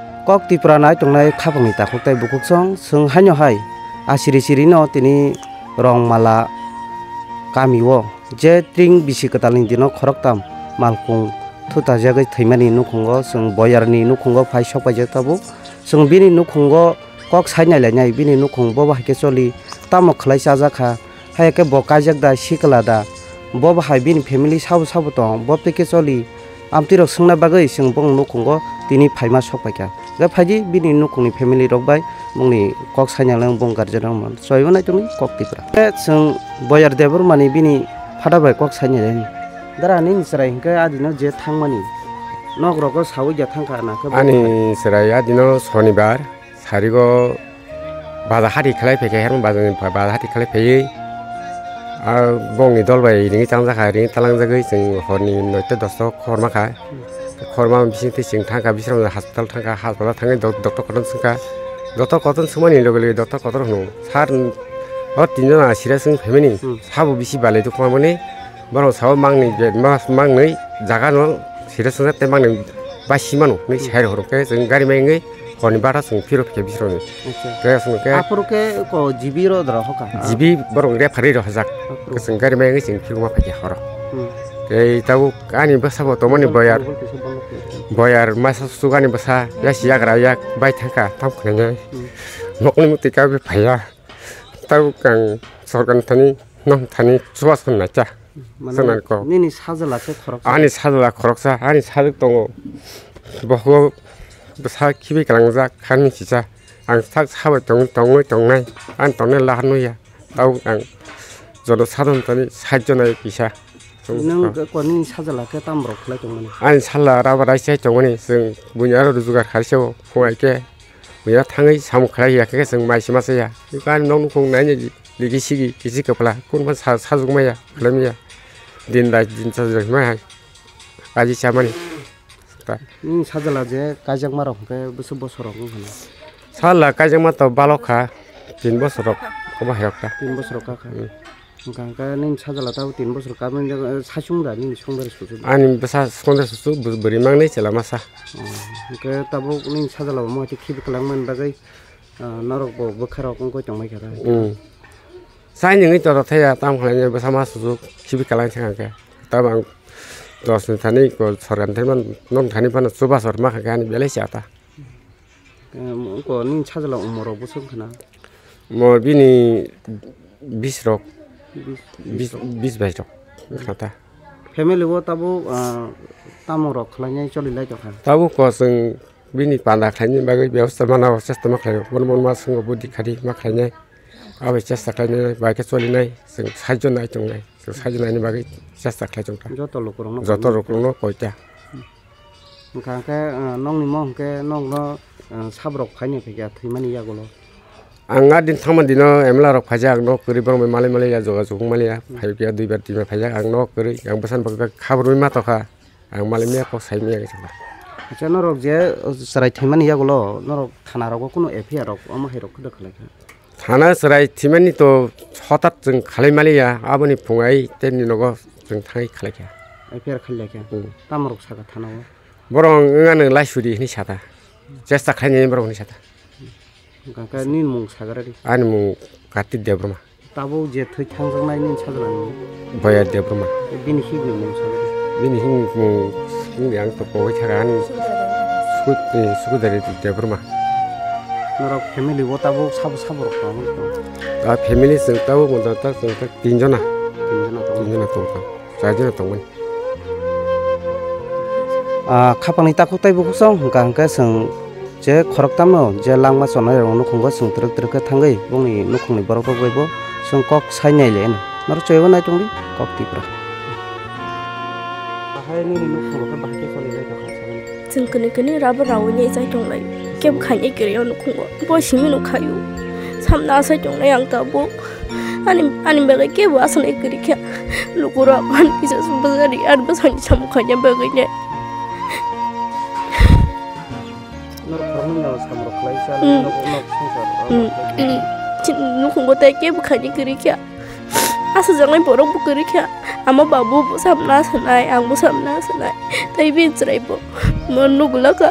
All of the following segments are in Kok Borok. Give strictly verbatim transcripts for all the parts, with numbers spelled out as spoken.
Kok Tripura nai tongnai khapangni takhuk tei bukhuk song, chwng haino hai asiri sirino tini Rongmala kamio je tring bisi kwtalni dino khoroktam malkhung thutajagwi thwimani nukhungo chwng boyarni nukhungo phai sokpaijak tabuk. Chwng bini nukhungo kok sai nailainai, bini nukhung bobo hai khe choli, tamo khlai chajak kha. Hai khe bo kaijak da, sikla da, bo bahai bini family sabo sabo tong, bo twi khe choli. Amtwi rok swngna bagwi chwng bong nukhungo tini phaima sok paikha. Hwnkhe phaidi bini nukhungni family rok bai bongni kok saina lang bong guardian rok man. Choi bo nai tongni Kok Tripura. Hwnkhe chwng Boyar Debbarma ni bini father bai kok saina lang. Dara nini chwrai hwnkhe adino je thangmani nok rogo sawi ja thangkha na khe bo. Ani chwrai adino Sonibar. Sarigo baja hati khlai phaikha, hermo baja ni baja hati khlai phaiwi. A bongni dol bai ringwi tangjak kha, ringwi talangjagwi chwng horni noita dosta o khorma kha. Khorma bising twi chwng thangkha, bising hospital thangkha, hospital thangwi dok-, doctor kotor swngkha. Doctor kotor swngmani loge loge doctor kotor hwno, "Sir, o tinjona serious wng phaimani, hmm, sabo bisi balai dukma mani." Borok sao mangni je, ma-, mangni jaga no sira swngjak tei mangni bai si mano hinwi sai rw khe chwng gari mai wngwi horni bara chwng phiro khe bisrokni. Acha. Khe chwng khe aphuru khe ko G B ro doro hoka? G B borok referee rw hajak. Aphuru. Khe chwng gari mai wngwi chwng phiro ma phaikha horo. Hmm. Tei tabuk ani bwsa bo tongmani boyar. Boyar masa sugani bwsa ya si yagra yak bai thangkha tam khwnai. Hmm. Nokni mutwi ka phaiya. Tabuk ang sorkar thani, nong thani chubachu naikha. Mane chwng nang kok. Nini sajla khe khoroksa? Ani sajla khoroksa, ani sajwk tongo. Bohgo bwsa khibi kalangjak, kharmi kisa. Ang sak sabai tong-, tongwi tongnai, ani tongnai lahar nuya. Tabuk ang joto sadon thani sait jonai kisa. Nwng khe kok nini sajla khe tamo rok khlai tongmani? Ani sajla rubber raisai tongmani, chwng buini aro rujugar kharisa o, phungai khe. Buya thangwi samung khlai ya khe chwng mai se masa ya. Ani nok nukhung naini digi sigi kisi kwpla. Kunba sa-, sajwk maya, khlai maya. Din rai din sajwk maya hai. Kaji chamani. Ta. Nini sajla je kaijakma rok hwnkhe bwswk bosor rok wngkha na? Sajla kaijakma to balok kha. Tin bosor rok. Obo hai rok ta. Tin bosor rok kha kha. Hmm. Hwnkha hwnkhe nini sajla tabuk tin bosor kabini, eh, saichung da nini songdari susu? Ani bwsa songdari susu bw-, bwrwi mangnai chwla masa. Oh, hwnkhe tabuk nini sajla bo moitwi khibi kwlangmani bagwi, ah, norok bo bwkha rok wngwi tongmai kha da? Hmm. Saini wngwi tongthok thaya, tamo khlainai bwsa ma susu khibi kwlang thangkha khe. Tabuk ang dos ni thani ko sorkar ni thani phano, nok thani phano chubachu ma kha khe ani belai se ata. Em, oko nini sajla umor rok bwswk wngkha na? Mo bini bis rok, bis, bis, bis bais rok wngkha ta. Family o tabuk, ah, tamo rok khlainai choli lai tongkha? Tabuk ko chwng bini panda khlainai bagwi bebosta mana o chesta ma khlaio. Bono bono ma swngo budi khadi ma khlainai. Abo chesta khlainai bai khe cholinai, chwng saijo nai tongnai. Chwng saijo naini bagwi chesta khlai tongkha. Joto lukurokno joto koi lukurokno koita. Hwnkha hwnkhe, ah, nokni mo hwnkhe nokno, ah, sabrok phaini phaikha thwimani yagulo? Ang a din thangma dino M L A rok phaijak, ang nok kwrwi borok bai malai malai ya, jogajog wng maliya. Hmm. Phaikha duibar tinbar phaijak, ang nok kwrwi, ang bwsani bagwi khabrwi ma tongkha. Ang malai maya kok sai maya khe sakha. Acha, norok je chwrai thwimani yagulo norok thana rogo kunu F I R rok omo hai rok khe da khlai kha? Thana chwrai thwimani to hotat chwng khalai maliya, aboni phungai tei ni nogo chwng thangwi khalai kha. F I R khalai kha? Hmm. Tamo rok sakha thana o? Borok wngya nwng laisuri hinwi sakha. Chesta khlainai borok hinwi sakha. Hwnkha khe nini mung sagra di. Ani mung Kartik Debbarma. Tabuk je thwi thangjaknai nini sajla ni mung? Boyar Debbarma. Bini himni mung sagra di. Bini himni mung, himni ang to kogwi thaka ani Sukut-, eh, Sukudari Debbarma. Norok family o tabuk sabo sabo rok tongo? A family chwng tabuk moto tak chwng tak tin jona. Tin jona tongo. Tin jona tongkha. Char jona tongmani. Ah, khapangni takhuk tei bukhuk song hwnkha hwnkhe chwng je khoroktamno je langma chonai rokno nukhungo chwng twrwk twrwk khe thangwi bongni nukhungni borok rok bai bo chwng kok sai nai le hwno. Norok chwngbo nai tongdi Kok Tripura. Bahai nini nukhungo khe bahai khe choli lai tongkha. Chwng kwnwi kwnwi rubber raui ni chai tonglai. Kebo khainai kwrwi o nukhungo. Bo simi nuk khaio. Samna asai tongnai ang tabuk. Ani, ani bagwi kebo aswk nai kwrwi kha. Lukurok ani kisa bwsari ani bwsani samung khaina bagwi nai. Norok khoroknwi no samrok khlai cha, hmm, nok, nok swngchar, hmm, hmm. Chini nukhungo tei kebo khainai kwrwi kha. Aswk jangai borok bo kwrwi kha. Ama babu bo samna aswk nai, ang bo samna aswk nai. Tei bini chwrai bo mo nugula kha.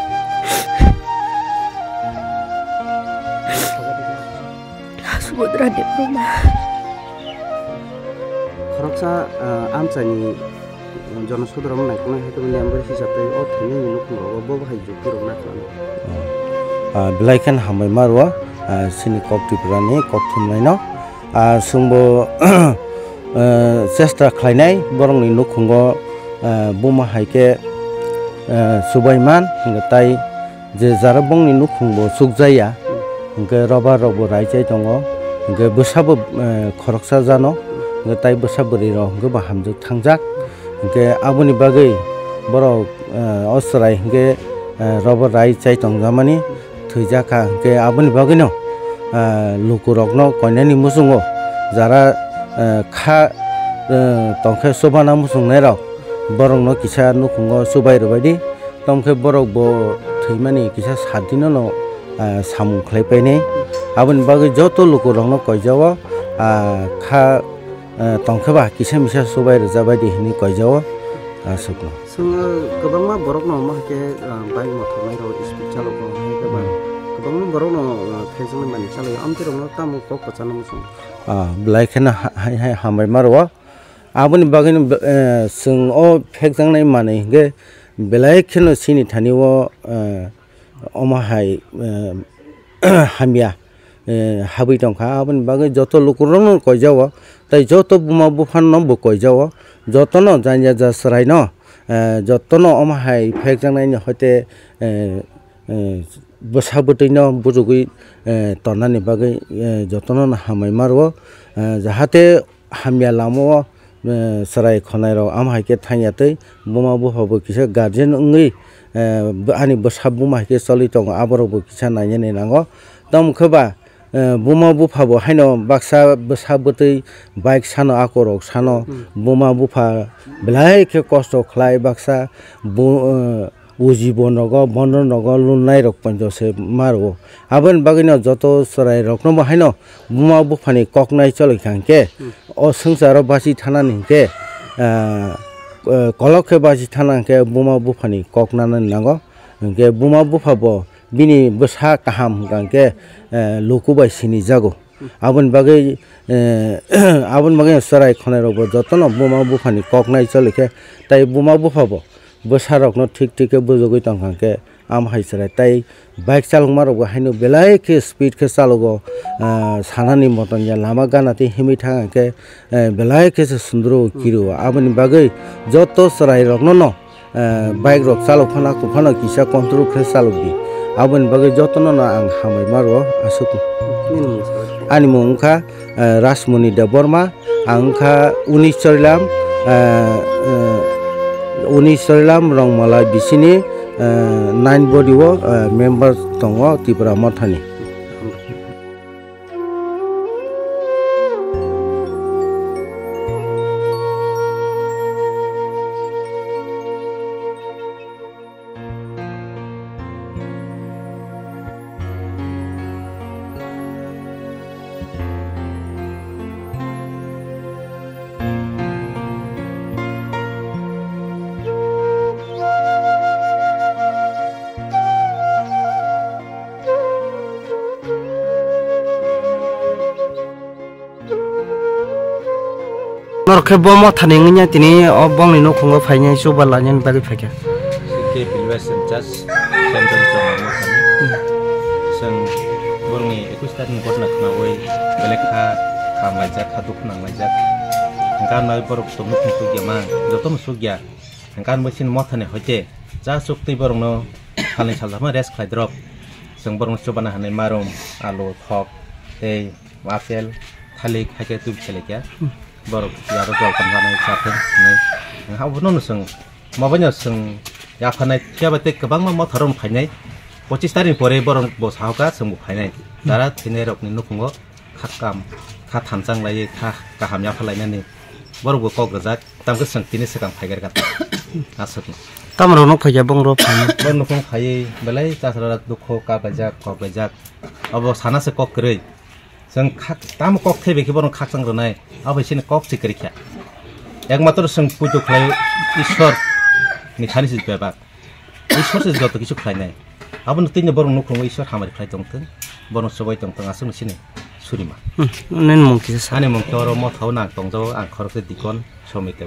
Putra Debbarma. Khoroksa, ah, amchaini, um, jonosodrong naikolnai hai khe member hisab tei o thwinaini nukhungo bo bo hai jukti rok naikhlano. Ah, belai khe hambai ma rwo, ah, chini kok Tripura ni kok thumnaino. Ah, chwngbo, ah, chesta khlainai borokni nukhungo, ah, buma hai khe, ah, chubai man, hwnkhe tai je jara bongni nukhung bo chukjaya, hwnkhe robar rok bo rai chai tongo, hwnkhe bwsa bo, eh, khoroksa jano, hwnkhe tai bwsa bwrwi rok hwnkhe bo hamjwk thangjak, hwnkhe aboni bagwi borok, eh, o chwrai hwnkhe, eh, robar rai chai tongjamani thwijak kha, hwnkhe aboni bagwino, eh, lukurokno koinani muchungo jara, eh, kha, eh, tongkhe chubana muchungnairok borokno kisa nukhungo chubai rwbaidi. Tamo khe borok bo thwimani kisa sat dino no, ah, samung khlai painai. Aboni bagwi joto lukurokno koijao, ah, kha, ah, tongkhe ba kisa misa chubai rwjabaidi hwnwi koijao, ah, aswkno. Chwng, ah, kwbangma borokno omo hai khe, ah, bike mothornairok speed chalogo hai khe ba kwbangma borokno, ah, phekjaknai manwi chalaio. Amtwirokno tamo kok kwcharno muchung? Ah, belai kheno ha-, hai, hai hambai ma rwo. Aboni bagwino, eh, chwng o phekjaknai manwi hwnkhe belai kheno chini thani o, eh, omo hai, eh, hamya, eh, habwi tongkha. Aboni bagwi joto lukurokno koijao, tei joto buma buphano bo koijao, jotono janja ja chwraino, eh, jotono omo hai phekjaknaini hoite, eh, eh, bwsa bwtwino bujugwi, eh, tonnani bagwi, eh, jotono hambai ma rwo, eh, jahate hamya lama o, eh, chwrai khonai rok amo hai khe thangya tei buma bupha bo kisa guardian wngwi, eh, ani bwsa buma hai khe choli tongo, aborok bo kisa nainani nango. Tamo khe ba, eh, buma bupha bo haino baksa bwsa bwtwi bike sano, akorok sano, hmm, buma bupha belai khe kosto khlai baksa bu-, eh, uji bo nogo, bondo nogo, lunnai rok ponjo se ma rwo. Aboni bagwi no joto chwrai rok no bo haino buma buphani kok nai choli kha hwnkhe, hmm, o swngcharo basi thanani hwnkhe, ah, eh, kolok khe basi thana hwnkhe buma buphani kok nanani nango. Hwnkhe buma bupha bo bini bwsa kaham hwnkha hwnkhe, eh, luku bai sinijago. Aboni bagwi, eh, aboni bagwi chwrai khonai rok bo jotono buma buphani kok nai choli khe, tai buma bupha bo bwsa rokno thik thik khe bujugwi tong kha hwnkhe, amo hai chwrai tai bike chalokma rok bo haino belai khe speed khe chalogo, ah, sanani moton ya lama gana tei himwi thang khe, eh, belai khe se sundro kiro. Aboni bagwi joto chwrai rokno no, eh, bike rok chalok phano, phano kisa control khe chalok di. Aboni bagwi jotono no ang hambai ma rwo, aswk. Nini mung sa? Ani mung wngkha, eh, Rajmoni Debbarma, ang wngkha Unis Chorilam, eh, eh, Unis Chorilam Rongmala bisini, eh, nine body o, eh, member tongo Tripura Mothani. Norok khe bo mothani wngya tini o bongni nukhungo phainai chuba lainani bagwi phaikha. Singke Pilwes Senchas, Senchas Chwng mothani. Hmm. Chwng borokni ekus tarikni gotna khnaui belai kha khamlaijak, kha dukhu nanglaijak. Hwnkhe ang nai borok tongmung sukya mang, jotono sukya. Hwnkhe ang bai chini mothani hoite cha chuktwi borokno salni salthama rest khlai drop. Chwng borokno chubana hwnwi marum, alu, thok, tei apple, thalik hai khe twi bwsai laikha. Borok yaro jol tong kha nai cha thung hinwi. Abono no chwng, mobaino chwng yapharnai phiya bai tei kwbangma motharok phainai. Pochis tarikni pore borok bo sahoka chwngbo phainai. Dara thwinairokni nukhungo kha kam, kha thanchang laiwi kha kaham yapha lainani borokbo kok rwjak. Tamkhe chwng tini swkang phaigar kha ta. Aswkno. Tamrok nuk phaikha bongro phainai. Borok nukhung phaiwi belai chasra dukhu kap laijak, kok laijak. Obo sana se kok kwrwi. Chwng khak, tamo kok thaibai khe bono khakchang rwnai, abo hai chini kok se kwrwi kha. Ekmatro chwng puitu khlai Ishwar ni thani se bebak. Ishwar se joto kisu khlainai. Abono tini borok nukhungo Ishwar hamari khlai tongthwng, bono chubai tongthwng aswkno sini. Surima. Hmm, nini mung kisa sa. Ani mung khe oro motha o nang tongjago, ang khoroksa dikon somite.